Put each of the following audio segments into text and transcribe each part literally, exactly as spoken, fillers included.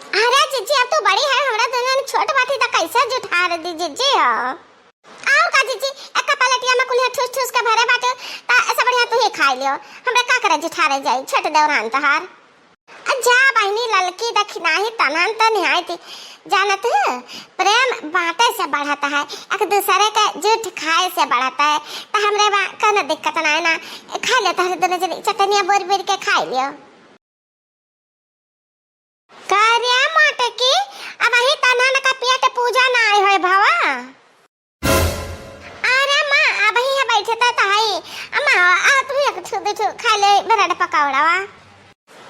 अरे जिज्जी, अब तू बड़ी है, हमरा दुनो जनी छोट बाटी, त कैसे जुठार दी जिज्जी हो? और का जिज्जी, एक पलेटिया में कुल्हे ठूस ठूस के भरे बाटे, त ऐसे बढ़िया तू ही खाई लियो। हमरा का करे जुठारे जाई, छोट देवरान तोहार। आ जा बहिनी, ललकी दखिनाही तनहन त निहाई थी। जानत है, प्रेम बांटे से बढ़त है, एक दूसरे के जुठ खाए से बढ़त है। त हमरे बा कौनो दिक्कत नाई ना, खा ले तोहरे दुनो जनी चटनिया बोर बोर के खाई लियो। का रे मोटकी, अबही तनहन का पेट पूजा नाई होए भवा? अरे माँ, अबही है बैठे त हई। अम्मा, आ तू एक ठू दू ठू खा ले ब्रेड पकौड़ावा।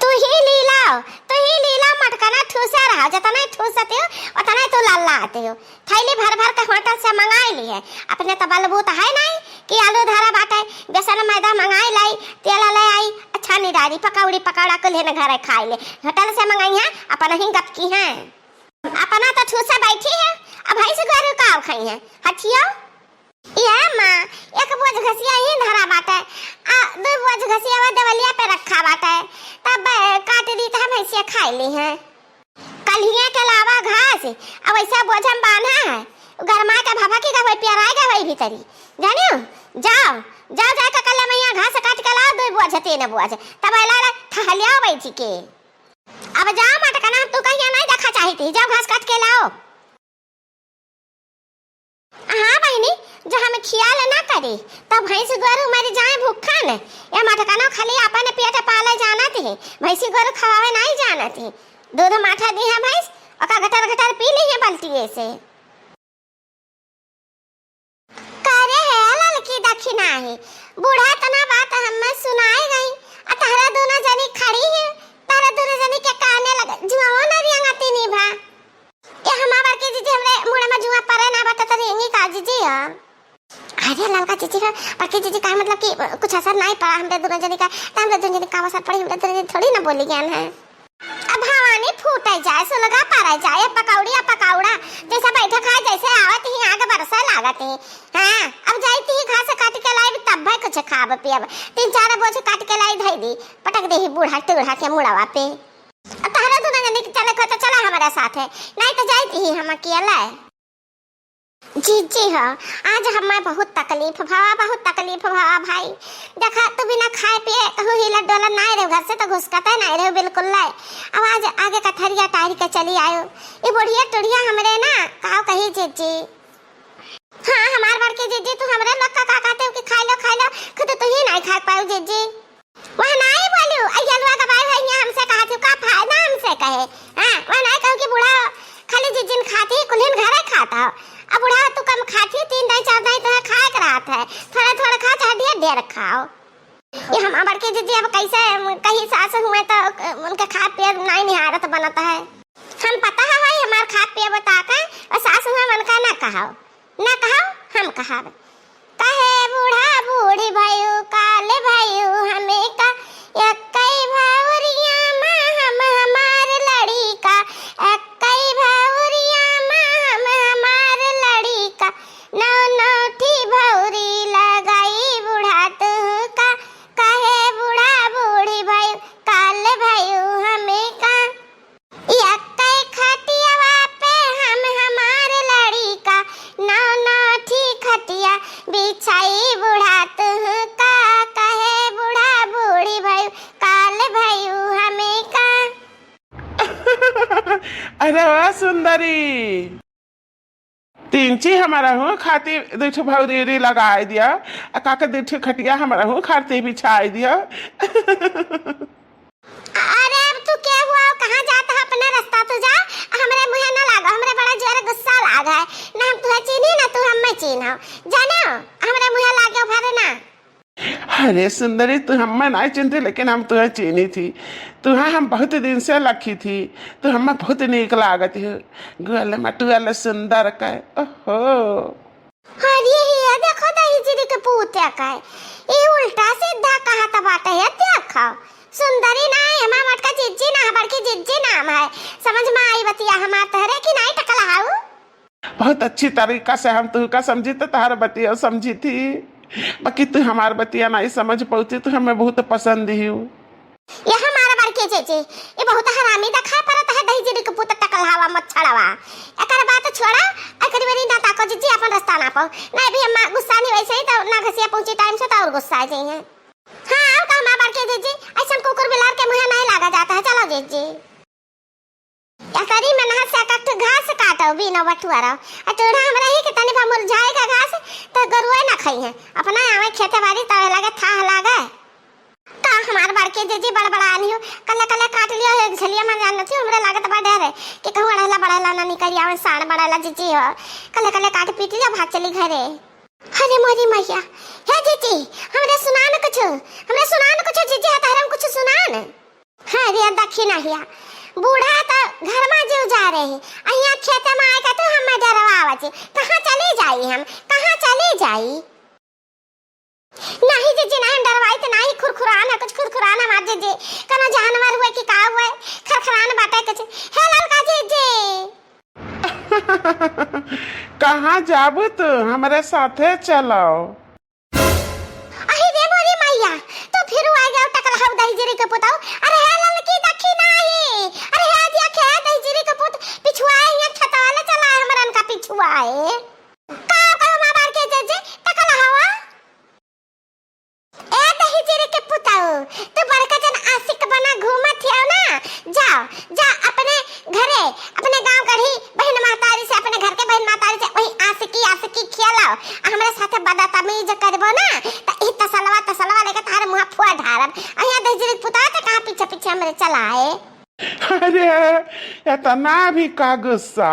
तू ही ली लाओ, तू ही ली लाओ, मटकना ठूसे रहा, जतना ठूसती हो, उतना तू लल्लाती हो। थैली भर भर के होटल से मंगाई ली है। अपने त बलबूत है नहीं कि आलू धरा बाटे, बेसन मैदा मंगाई लाई, तेल ले आई, अच्छा निरारी पकौड़ी पकौड़ा कुल है न घरे खाई ले। होटल से मंगाई है, अपना ही गप की है। अपना त ठूसे बैठी है, अब भैंस गोरू का खाई है, हथियो। ये माँ, एक बोझ घसिया ही धरा बाटे, आ दू बोझ घसिया वो देवलिया पे रखा बाटे, तब काट दी त हम ऐसे खाई ली है। कल्हिए के लावा घास, अब ऐसा बोझ हम बांधा है, गरमा के भभा की गवई पियराए गवई भीतरी, जानियो? जाओ, जाओ जाए के कल्ले मैया घास काट के लाओ, दू बोझ तीन बोझ, तब अला ला ठहलिया बैठी के। अब जाओ मटकना, तू कहिया नहीं देखा चाहती, जाओ घास काट के लाओ। हाँ बहिनी, जो हम खियाल ना करी, तब भैंस गोरू मर जाए भूखन। या मटकनो खाली अपन पेट पाले जानत है, भैंसी गोरू खवावे नहीं जानत है। दूध माठा दी है भैंस, ओका घटर घटर पी ली है बल्टिए से। करे है ललकी दखिनाही, बूढ़ा तना बात हमें सुनाए गई, आ तहरा दोनों जनी खड़ी है, तहरा दोनों जनी के काने लगे, जुआओ न रियंगती नी भा। ये हमार बड़की जीजी हमरे मुड़े में जुआ परे ना बाटे त रेंगी का जीजी ह? अरे ललका जीजी ह, बड़की जीजी का मतलब कि कुछ असर नहीं पड़ा हमरे दोनों जनी का, त हमरे दोनों जनी का असर पड़ी, हमरे दोनों जनी थोड़ी ना बोली ज्ञान है। अब भवानी फूटे जाए, सुलगा पड़े जाए, पकौड़िया पकौड़ा जैसे बैठे खाए, जैसे आवत ही आग बरसे लागत ही। हाँ, अब जाइत ही घास काट के लाई, तब भाई कुछ खाब पियब। तीन चार बोझ काट के लाई धई दी, पटक दे ही बूढ़ा टूढ़ा के मुड़वा पे। अब तहरे दोनों जनी के चले को तो चला हमारे साथ है, नहीं तो जाइत ही हम अकेले। जीजी हो, आज हमें बहुत तकलीफ भवा, बहुत तकलीफ भवा भाई। देखा, तू बिना खाए पिए कहूँ हिलत डोलत नाई रहो, घर से तो घुसकते नाई रहो बिल्कुल ले। अब आज आगे कथरिया टाइर के चली आयो। ये बुढ़िया टुढ़िया हमरे ना, काव कही जीजी। हाँ, हमार बड़की जीजी, तू हमरे लोग का, का कहते हो कि खाई लो, खाई लो, खुद तू ही नहीं खा पाओ जीजी। वह नाई बोलू, अय्यलवा का भाई भैया हमसे कहा थी, का फायदा हमसे कहे? हाँ, वह नाई कहू कि बूढ़ा खाली जिज्जिन खाती, कुल्हिन घरे खाता हो। अब बूढ़ा तू कम खाती, तीन दाई चार दाई तुम्हें खाए के रहत है, थोड़ा थोड़ा खाओ चाहे ढेर ढेर खाओ। ये हम बड़की जिज्जी अब कैसे कही सास हुए तो उनके खाए पिए नाई निहारत बनत है। हम पता है भाई हमार खाए पिए बता के, और सास हुए उनका ना कहो, ना कहो, हम कहब। कहे बूढ़ा बूढ़ी भयू, काल भयू हमें का, एक्कई भौरिया मा हम हमार लड़िका, एक्कई भौरिया मा हम हमार लड़िका, नौ नौ ठी भौरी लगाई बूढ़ा तुहका, कहे बूढ़ा बूढ़ी भयू, काल भयू हमें का। एक्कै खटियावा पे हम हमार लड़िका, नौ नौ ठी खटिया बिछाई बूढ़ा तुहका, कहे बूढ़ा बूढ़ी भयू, काल भयू हमें का। अरे वाह सुंदरी, तीन ची हमारा हूँ खाती दुई ठो भौरी उरी लगाई दिया, आ काका दुई ठो खटिया हमारा हूँ खाती बिछाई दिया। अरे अब तू के हुआ, कहाँ जात है, अपने रास्ता तू जा, हमरे मुँहे ना लागो, हमरे बड़ा जोर गुस्सा लाग है, ना हम तुहे चीन्ही ना तू हमें चीन्हो, जाने हो, हमरे मुँहे लागो भरे ना। अरे सुंदरी, तू हमें नहीं चिन्हती, लेकिन हम तुहे चीन्ही थी। तुहे हम बहुत दिन से लखी थी, तू हमें बहुत नीक लागत हो। गोल मटुअल सुंदर के, ओहो। अरे हिया देखो दही जिरी के पूते का है, ये उल्टा सीधा कहत बाटे है, देखो। सुंदरी ना है, हमार मटका जिज्जी ना है, बड़की जिज्जी नाम है। समझ में आई बतिया हमार तहरे की नहीं टकला हाउ? बहुत अच्छी तरीका से हम तुहका समझी तो तहार बतिया समझी थी, बाकी तू हमार बतिया नहीं समझ पौती, तू हमें बहुत पसंद ही हो। ये हमार बड़की जीजी, ये बहुत हरामी देखा परत है, दही जिरी के पूत मच्छरवा। एकर बात छोड़ा, एकरी बरी ना ताको जिज्जी, अपन रास्ता नापो। नहीं भी अम्मा गुस्सा नहीं वैसे ही तो ना घसिया पहुंची टाइम से तो और गुस्सा आ जाइए। हाँ, और का हमार बड़के जिज्जी, ऐसन कुकुर बिलार के मुँहे नहीं लागा जाता है। चलो जिज्जी। एकरी मनहा से एक ठो घास काटो, बीनो बटुआरो। आ टूढ़ा हमरा ही के तनी भा मुरझाए का घास, तो गरुए ना खाई है। अपना आवे खेते बारी तो लगे थाह लागे। का हमार बड़के जिज्जी बड़बड़ानी हो, कल्ले कल्ले काट लियो, एक झलिया मार जान थी, हमरे लागत बा डर है कि कहूँ अड़हला बड़हला ना निकल आवे, साँड़ बड़हला जिज्जी हो, कल्ले कल्ले काट पीट लियो, भाग चली घरे। अरे मोरी मैया, हे जिज्जी, हमरे सुनान कुछ, हमरे सुनान कुछ जिज्जी, है तहरे हम कुछ सुनान। हाँ रे दखिनहिया, बूढ़ा तो घर में जीव जा रहे, अहिया खेते में आए के तू हमें डरवावत, कहाँ चली जाई हम, कहाँ चली जाई? नाही जिज्जी, नाही, हम डरवाई त नाही, खुरखुरान है, कुछ खुरखुरान है हमार जिज्जी, कनो जानवर हुए कि का हुए, खरखरान बाटे कुछ। हे ललका जिज्जी। कहाँ जाबू तू? हमरे साथे चलो। अही रे मोरी मैया, तो फिर आ गया टकलहू दहिजरी के पुताऊ। अरे हे ललकी दखिनही, अरे हे दिया खे दहिजरी के पुत, पिछुआ है, यहाँ खेतवा ले चला है, हमरन का पिछुआ है। का कहो माँ बार के जे जे टकला हवा? ए दहिजरी के पुताऊ, तू बड़का जन आशिक बना घूमत हियो ना, जाओ, जा अपने घरे, अपने गाँव गढ़ी बहिन महतारी से, अपने घर के बहिन महतारी से वही आशिकी, आशिकी खियालाओ। आ हमरे साथे बदतमीज करबो ना, त ई तसलवा, तसलवा लेके तारे मुँह फुआ ढारब। अहिया दहिजरी के पुताऊ, त कहाँ पीछे, पीछे हमरे चला है? अरे, इतना भी का गुस्सा?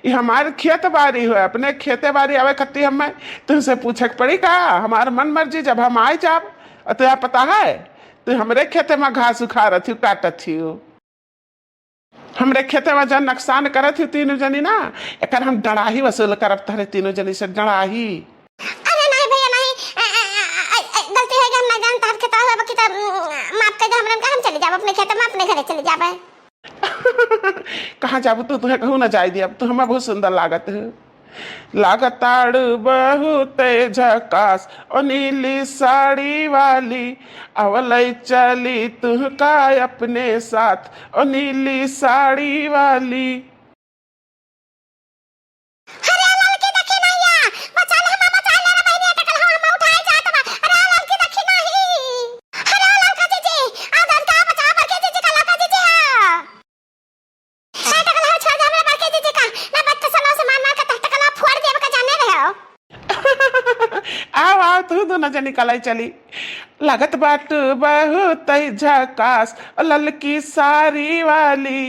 ये हमार खेत बारी हो, अपने खेते बारी आवे खत्ती हमें तुमसे पूछे के पड़ी का? हमार मन मर्जी, जब हम आए जाब, और तुझे पता है, तू हमरे खेते में घास उखाड़त ही, काटत ही। हमरे खेते में जन नुकसान करत ही तीनों जनी ना, एकर हम डड़ाही वसूल करब तहरे तीनों जनी से, डड़ाही। अरे नहीं भैया, नहीं, ए, ए, गलती हो गई, हम नहीं जानत, तहर खेतवा हुआ, बाकी तो, उम, माफ कर दे, हमरन का हम चली जाब अपने खेत में, अपने घरे चली जाब। कहाँ जाबू तू? तुहे कहूँ ना जाए दिया, तू हमें बहुत सुंदर लागत है। लागताड़ बहुत झकास, ओ नीली साड़ी वाली, अवलई चली तुहका अपने साथ, ओ नीली साड़ी वाली। अरे ललकी दखिनहिया, बचा ले हमें, बचा ले रे बहिनी, अटकल हवा हमें उठाए जात बा। अरे ललकी दखिनही। अरे ललका जिज्जी, आ जान का बचा बड़के जिज्जी का, ललका जिज्जी, हाँ। ए टकला हो, छोड़ दे हमरा बड़के जिज्जी का। ना बत्त सलाह से मार मार के टकला फोड़ देब का जाने रहे हो। आओ, आओ, तू दोनों जनी कलाई चली। लागत बाटू बहुत झकास, ओ ललकी साड़ी वाली।